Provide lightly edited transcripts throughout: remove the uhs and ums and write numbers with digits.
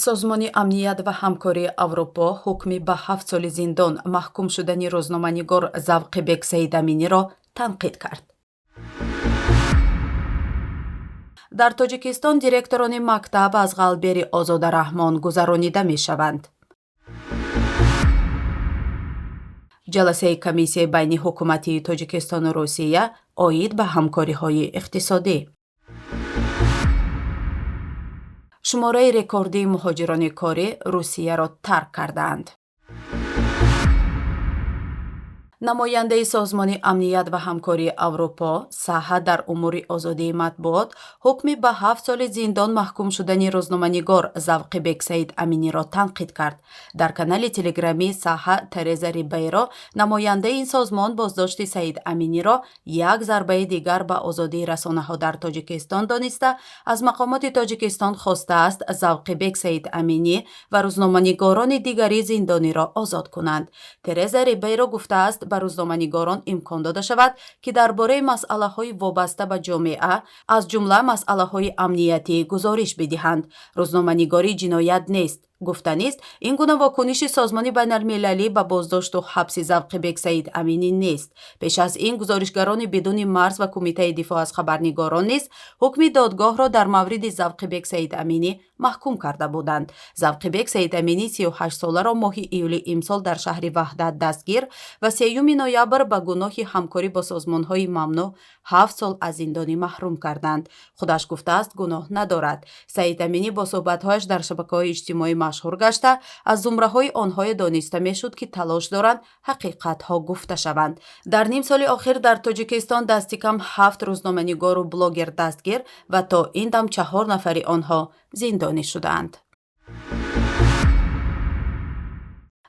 Созмони амният ва ҳамкории Аврупо ҳукми ба 7 соли зиндон маҳкум шудани рӯзноманигор Завқибек Саидаминиро танқид кард. Дар Тоҷикистон директорони мактаб аз ғалбери Озода Раҳмон гузаронида мешаванд. Ҷаласаи комиссияи байни ҳукуматии Тоҷикистону Русия оид ба ҳамкориҳои иқтисодӣ. Шумораи рекордии муҳоҷирони корӣ Русияро тарк кардаанд. Намояндаи Созмони амният ва ҳамкории Аврупо саҳа дар умури озодии матбуот ҳукми ба 7 соли зиндон маҳкум шудани рӯзноманигор Завқибек Саид Аминиро танқид кард. Дар канали телеграмии саҳа Тереза Рибейро, намояндаи ин созмон, боздошти Саид Аминиро як зарбаи дигар ба озодии расонаҳо дар Тоҷикистон дониста, аз мақомоти Тоҷикистон хостааст, Завқибек Саид Аминӣ ва рӯзноманигорони дигари зиндониро озод кунанд. Тереза Рибейро гуфтааст, ба рӯзноманигорон имкон дода шавад, ки дар бораи масъалаҳои вобаста ба ҷомеа, аз ҷумла масъалаҳои амниятӣ, гузориш бидиҳанд. Рӯзноманигорӣ ҷиноят нест. Гуфтанист, ин гуна вокуниши созмони байналмилалӣ ба боздошту ҳабси Завқибек Саид Аминӣ нест. Пеш аз ин Гузоришгарони бидуни марз ва Кумитаи дифоъ аз хабарнигорон низ ҳукми додгоҳро дар мавриди Завқибек Саид Аминӣ маҳкум карда буданд. Завқибек Саид Аминӣ 38-соларо моҳи июли имсол дар шаҳри Ваҳдат дастгир ва 3 ноябр ба гуноҳи ҳамкорӣ бо созмонҳои мамнӯъ 7 сол аз зиндонӣ маҳрум карданд. Худаш гуфтааст, гуноҳ надорад. Саид Аминӣ бо суҳбатҳояш дар шабакаҳои иҷтимоӣ машҳур гашта, аз зумраҳои онҳое дониста мешуд, ки талош доранд ҳақиқатҳо гуфта шаванд. Дар ним соли охир дар Тоҷикистон дасти кам ҳафт рӯзноманигору блогер дастгир ва то ин дам чаҳор нафари онҳо зиндонӣ шудаанд.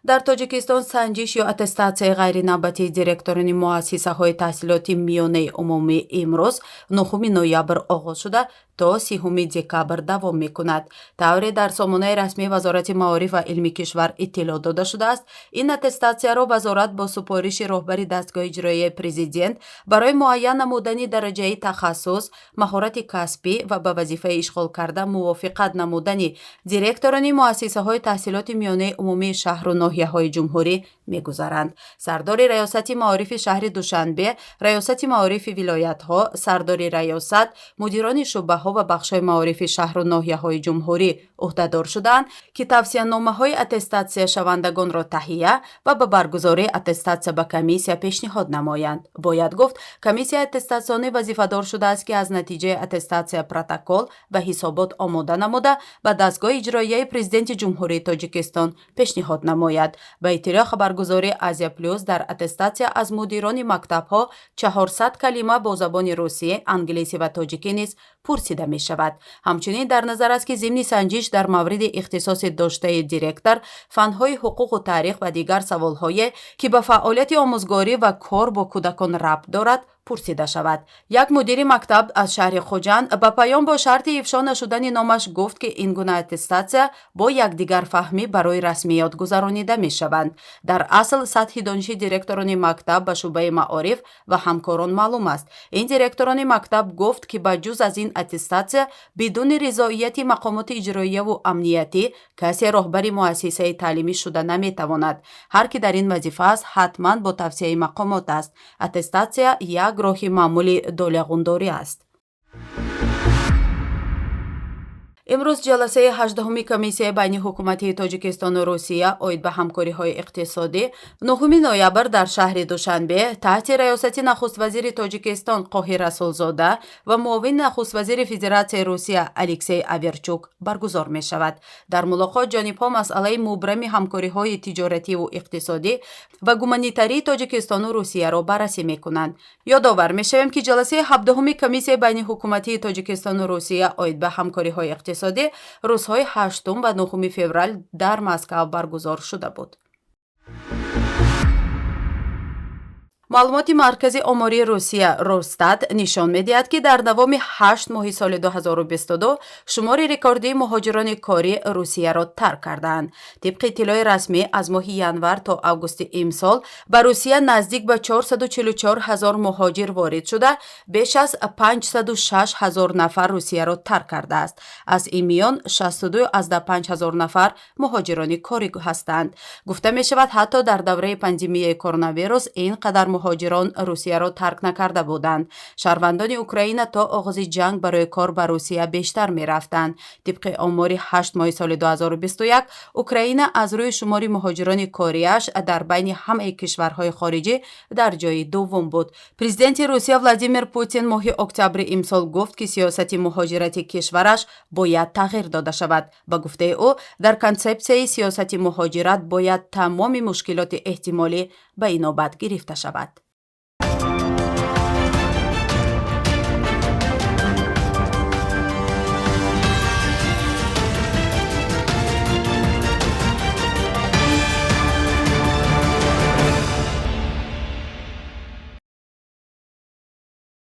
Дар Тоҷикистон санҷиш ё аттестатсияи ғайринавбатии директорони муассисаҳои таҳсилоти миёнаи умумӣ имрӯз, 9 ноябр, оғоз шуда, то 30 декабр давом мекунад. Тавре дар сомонаи расмии Вазорати маориф ва илми кишвар иттилоъ дода шудааст, ин аттестатсияро вазорат бо супориши роҳбари дастгоҳи иҷроияи президент барои муайян намудани дараҷаи тахассус, маҳорати касбӣ ва ба вазифаи ишғолкарда мувофиқат намудани директорони муассисаҳои таҳсилоти миёнаи умумии шаҳру ноҳияҳои ҷумҳурӣ мегузаранд. Сардори раёсати маорифи шаҳри Душанбе, раёсати маорифи вилоятҳо, сардори раёсат, мудирони шӯъбаҳо ва бахшҳои маорифи шаҳру ноҳияҳои ҷумҳурӣ ӯҳдадор шудаанд, ки тавсияномаҳои аттестатсияшавандагонро таҳия ва ба баргузории аттестатсия ба комиссия пешниҳод намоянд. Бояд гуфт, комиссияи аттестатсионӣ вазифадор шудааст, ки аз натиҷаи аттестатсия протокол ва ҳисобот омода намуда, ба дастгоҳи иҷроияи Президенти Ҷумҳурии Тоҷикистон пешниҳод намояд. Ба иттилои хабаргузории Азия Плюс, дар аттестатсия аз мудирони мактабҳо 400 калима бо забони русӣ, англисӣ ва тоҷикӣ низ пурсида мешавад. Ҳамчунин дар назар аст, ки зимни санҷиш дар мавриди ихтисоси доштаи директор, фанҳои ҳуқуқу таърих ва дигар саволҳое, ки ба фаъолияти омӯзгорӣ ва кор бо кӯдакон рабт дорад, пурсида шавад. Як мудири мактаб аз шаҳри Хуҷанд ба паём бо шарти ифшо нашудани номаш гуфт, ки ин гуна аттестатсия бо якдигарфаҳмӣ барои расмиёт гузаронида мешаванд. Дар асл сатҳи дониши директорони мактаб ба шӯъбаи маориф ва ҳамкорон маълум аст. Ин директорони мактаб гуфт, ки ба ҷуз аз ин аттестатсия бидуни ризоияти мақомоти иҷроияву амниятӣ касе роҳбари муассисаи таълимӣ шуда наметавонад. Ҳар ки дар ин вазифа аст, ҳатман бо тавсияи мақомот аст. Аттестатсия як роҳи маъмули долиғундорӣ аст. Имрӯз ҷаласаи 18-уми комиссияи байни ҳукуматии Тоҷикистону Русия оид ба ҳамкориҳои иқтисодӣ 9 ноябр дар шаҳри Душанбе таҳти раёсати нахуствазири Тоҷикистон Қоҳир Расулзода ва муовини нахуствазири Федератсияи Русия Алексей Аверчук баргузор мешавад. Дар мулоқот ҷонибҳо масъалаи мубрами ҳамкориҳои тиҷоративу иқтисодӣ ва гуманитарии Тоҷикистону Русияро баррасӣ мекунанд. Ёдовар мешавем, ки ҷаласаи 17-уми комиссияи байниҳукуматии Тоҷикистону Русия оид ба ҳамкориҳои иқтисодӣ рӯзҳои 8 ва 9 феврал дар Москав баргузор шуда буд. Маълумоти Маркази омории Русия Росстат нишон медиҳад, ки дар давоми 8 моҳи соли 2022 шумори рекордии муҳоҷирони корӣ Русияро тарк кардаанд. Тибқи иттилои расмӣ, аз моҳи январ то августи имсол ба Русия наздик ба 444 ҳазор муҳоҷир ворид шуда, беш аз 506 ҳазор нафар Русияро тарк кардааст. Аз ин миён 62,5 ҳазор нафар муҳоҷирони корӣ ҳастанд. Гуфта мешавад, ҳатто дар давраи пандемияи коронавирус ин қадар муҳоҷирон Русияро тарк накарда буданд. Шаҳрвандони Украина то оғози ҷанг барои кор ба Русия бештар мерафтанд. Тибқи омори 8 моҳи соли 2021, Украина аз рӯи шумори муҳоҷирони кориаш дар байни ҳамаи кишварҳои хориҷӣ дар ҷои дуввум буд. Президенти Русия Владимир Путин моҳи октябри имсол гуфт, ки сиёсати муҳоҷирати кишвараш бояд тағйир дода шавад. Ба гуфтаи ӯ, дар консепсияи сиёсати муҳоҷират бояд тамоми мушкилоти эҳтимолӣ ба инобат гирифта шавад.